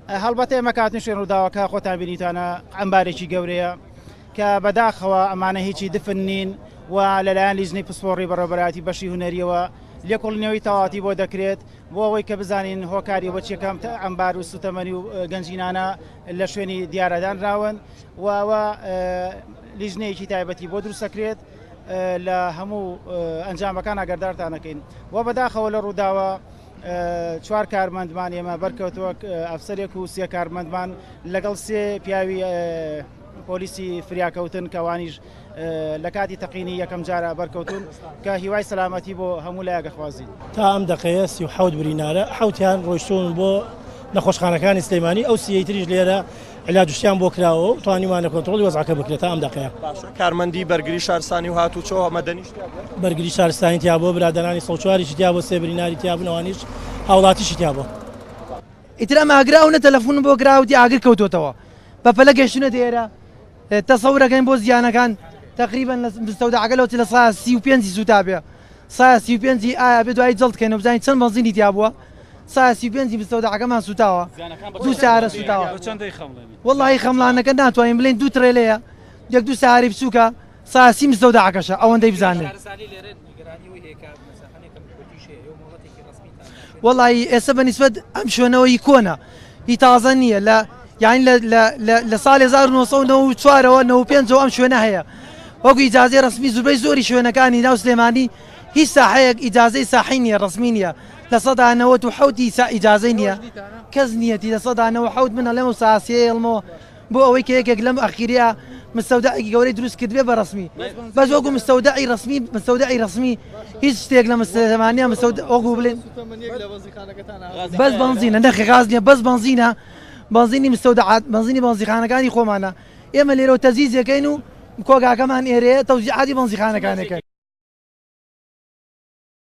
هەڵبەتە ئێمە کاتن شوێن ڕووداوەکە خۆتان بینیتانە ئەمبارێکی گەورەیە کە بەداخەوە ئەمانە هیچی دفن نین و لەلایەن لیژنەی پسپۆڕی بەڕێوەبەرایەتی بەشی هونەریەوە لێکۆڵینەوەی تەواوەتی بۆ دەکرێت بۆ ئەوەی کە بزانین هۆکاری بۆ چیەکەم ئەمبار و سوتەمەنی و گەنجینانە لە شوێنی دیارەدانراون و ئەوە لیژنەیەکی تایبەتی بۆ دروستەکرێت لە هەموو ئەنجامەکان ئاگادارتانەکەین و بەداخەوە لە ڕووداوە چوار کارمەندمان ئێمە بەرکەوتووە ئەفسەرێک و سێ کارمەندمان لەگەڵ سێ پیاوی پۆلیسی فریاکەوتن کەوانیش لە کاتی تەقینی یەکەم جارە بەرکەوتون کە هیوای سەلامەتی بۆ هەموو لایەک ئەخوازین. تا ئەم دەقەیە 37 برینارە، حەوتیان ڕۆیشتوون بۆ نەخۆشخانەکانی سلێمانی، ئەو سیەی تریش لێرە عیلاجشتیان بۆ کراوە و توانیومانە کۆنترۆڵی وەزعەکە بکرێت تا ئەم دەقەیە. باشە کارمەندی بەرگری شارستانی و هاتوچۆ مەدەنیش تیا بووە؟ بەرگری شارستانی تیا بووە، برادەرانی 104یشی تیا بووە، سێ بریناری تیا بوون، ئەوانیش هاوڵاتیشی تیا بووە. ئیتر ئەم ئاگرە ئەونە تەلەفونم بۆ کرا وتی ئاگر کەوتۆتەوە بەپەلە گەشتونەتە ئێرە تەسەورەکەین بۆ زیانەکان تەقریبەن لە مستەودەعەکە لەو لە سا 35 سووتا بێ سا 35 ئایا بێ دوایی جەڵد کەین و بزانین چەند بەنزینی تیا بووە سا 35 مستەودەعەکەمان سووتاوە دوو سارە سووتاوە وەڵی خەمڵانەکە ناتوانین بڵێن دوو ترێلەیە یەک دوو ساری بچووکە سا سی مستەودەعەکەشە ئەوەندەی بزانێ وەڵایی ئێستا بە نیسبەت ئەم شوێنەوە هی کۆنە هی تازە نییە لە یانی لە لە لە لە ساڵی 1994ەوە 95ەوە ئەم شوێنە هەیە وەکو ئیجازەی ڕەسمی زوربەی زۆری شوێنەکانی ناو سلێمانی هیچ ساحەیەک ئیجازەی ساحی نییە ڕەسمی نییە لە سەدا 97 ی سا ئیجازەی نییە کەس نییەتی لە سەدا 97 من ئەڵێم ئەو ساسیە ئێڵمەوە بۆ ئەوەی کە یەکێک لەم ئەخیریە مستەودەعێکی گەورەی دروست کردبێ بە ڕەسمی بەس وەکو مستەودەعی ڕەسمی مستەودەعی ڕەسمی هیچ شتێک لە مستەمانە مستەودە وەکو بڵێن بەس بەنزینە نەخێ غاز نییە بەس بەنزینە بەنزینی مستەودەعات بەنزینی بەنزیخانەکانی خۆمانە ئێمە لێرەوە تەزیزەکەین و کۆگاکەمان ئێرەیە تەوزیعاتی بەنزیخانەکانەکەن.